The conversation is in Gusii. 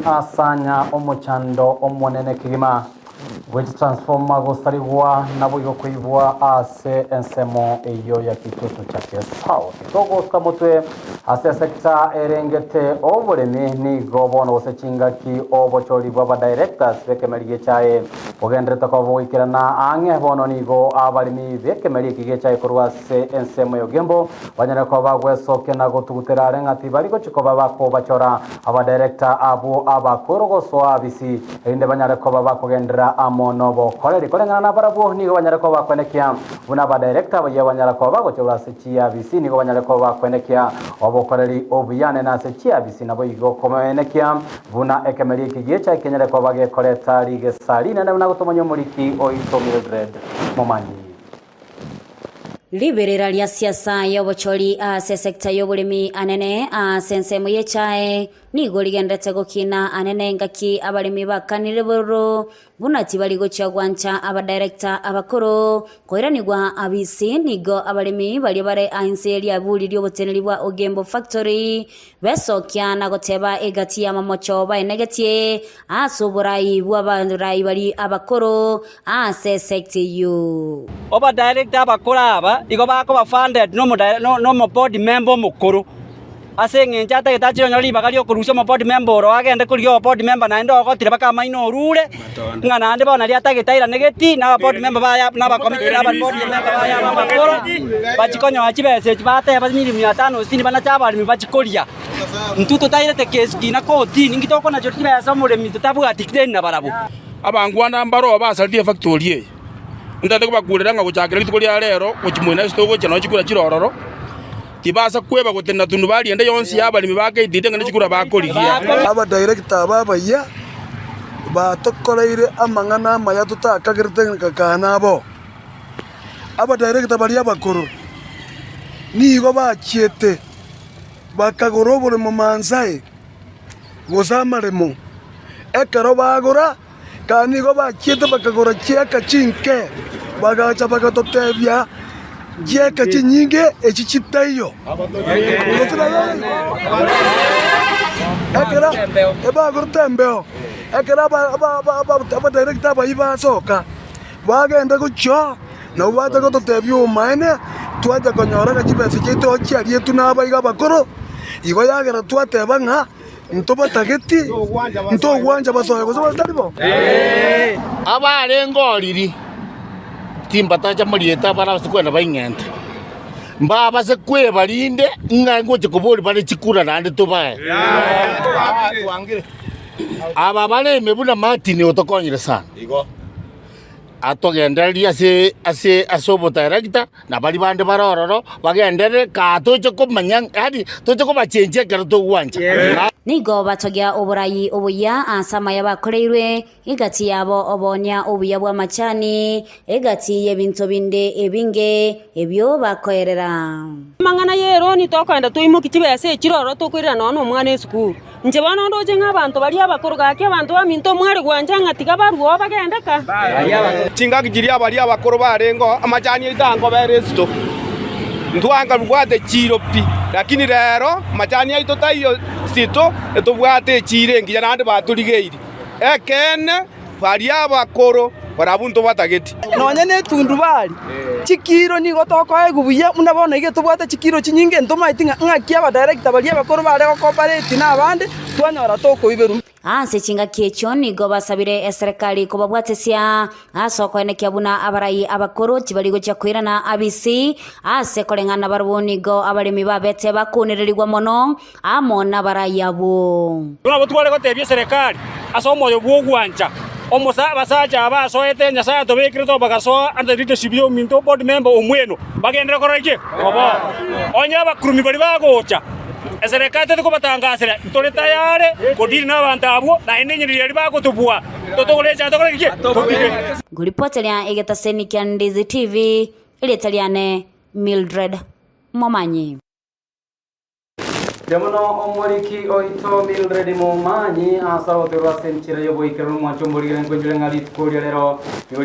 Asanya omochando omonene kegima bwe chitransformer gosarigwa naboigo koibwa ase ensemo eyio ya Kitutu Chake South. Togosuka motwe ase esecta erengete oboremi nigo bono gose chingaki obochori bw'abadirectors b'ekemeri gi'echae bogenderete koba bogoikerana ang'e bono nigo abaremi b'ekemeri eki gi'echae korwa ase ensemo y'Ogembo Banyare koba bagwesokia na gotugutera are ng'a tibari gochia koba bakobachora abadirector abwo abakoro gosoa abisi, erinde banyare koba bakogenderera amo nobokoreri. Koreng'ana nabarabwo nigo banyare koba bakwenekia buna abadirector abayia banyara koba bagochorwa ase chiabisi, nigo banyare koba bakwenekia obokoreri obuya nene ase chiabisi, naboigo komenekia buna ekemeri eki giecha ekenyare koba gekoreta rigesa rinene buna gotomanya omoriki oito Mildred Momanyi. Riberera ria siasa y'obochori ase esecta y'oboremi anene ase ensemo y'echae nigo rigenderete gokina anene engaki abaremi bakanire bororo buna tibari gochia gwancha abadirector abakoro koiranigwa abisi nigo abaremi baria bare ainse ye riaburi rioboteneri bwa Ogembo Factory besokia na goteba egati y'amamocho baenegetie ase oborai bw'abarai baria abakoro ase esecta eyio. Obadirector abakoro aba igo bakoba funded nomo board member omokoro, ase eng'encho atagete achie onyore ribaga riokorusia omo board member oro agende korigia obo board member naende ogotire mpaka amaino orure, ng'a naende bono naria atagete airane geti na aba board member baye na aba committee na aba board member baye aba abakoro, bachie konyoa chibesa echi bateba milioni mia tano sitini banache abaremi bachie koria. Intwe totairete kesi kina kotini, inki tokonachora chibesa omoremi totabwati deni nabarabwo. Abangwana mbaroo basaretie efactori eye. Ntagete kobakurera ng'a gochakera rituko ria rero gochia moino ase togochia nonya chikura chire ororo, tibasa kweba gotenena tundubari ende yonsi y'abaremi ba KTT ng'a nechikura bakorigia. Abadirector aba abayia batokoreire amang'ana amaya totakagerete ng'a kaa nabo. Abadirector baria abakoro nigo bachiete bakagora oboremo mansae gose amaremo. Ekero bagora, kare nigo bachiete bakagora chieka chinke, bagacha bagatotebia, Chieka chinyinge echi chitaiyo. Gose Ekero ebagorete embeo, ekero abadirector abayio basoka, bagenda gochia nabo bacha gototebia obomaene, twacha konyora ng'a chibesa chiaito chiarietwe nabaiga abakoro, igo yagera twateba ng'a Ntobatageti, ntogwancha basoe gose batari bo. Abarenge oriri, timbatacha moriete abarabase kwenda baing'ente, mbabase kweba rinde ng'a ngocha koboria bare chikura naende tobae. Aba bare ime buna Martin otokonyire sana. Atogendererie ase ase ase obotaerekta, na baria bande bare ororo bagenderere kaa toche komanya yaani toche kobachenchia ekero togwancha. Nigo batogia oborai obuya ase amaya bakoreirwe, egati yabo oboonia obuya bw'amachani, egati y'ebinto binde ebinge ebio bakoerera. Amang'ana y'eroni tokoenda toimokie chibesa echi roro tokoirera nonya na omwana esukuru. Inche bono ndoche ng'a abanto baria abakoro gaki abanto baminto mware gwancha ng'a tiga barue oo bagende ka. Chingaki chiria baria abakoro barengeo, amachani aito ankobera esito, ntwakabwate chiiro pi, lakini rero amachani aito taiyo sito, etobwate echiiro engiya naende batorigeiri. Ekeene, baria abakoro barabwo ntobatageti. Nonya netundubari, chikiro nigo tokoegwa buya, buna bono iga tobwate chikiro chinyinge, ntomaeti ng'a ng'aki abadirector baria abakoro bare gocooperate na abande, twanyora tokoiberwa. Ase chingaki echio nigo basabire eserekari kobabwatesia ase okoenekia buna abarai abakoro tibari gochia koirana abisi ase koreng'ana barabwo nigo abaremi babete bakunererigwa mono amo nabarai abwo. Nabo tware gotebia eserekari ase omoyo bw'ogwancha omosa abasacha aba asoete Nyasae atobekire tobagasoa under the leadership y'ominto board member Omweno bagenderere korora ki? Koba. Onye abakurumi baria bagocha eserekari teri kobatangasera ntore tayare kodili nabanto abwo naende enyene riria bagotobua totogore echae tokore ki? Tobige. Ngoripoteria egetaseni kia Ndizi TV, erieta riane Mildred Momanyi. Mbuya mono omoriki oito Mildred Momanyi ase agoterwa ase enchera y'oboikeranu omwancho omorigere nkoinchore ng'a rituko ria rero nigo.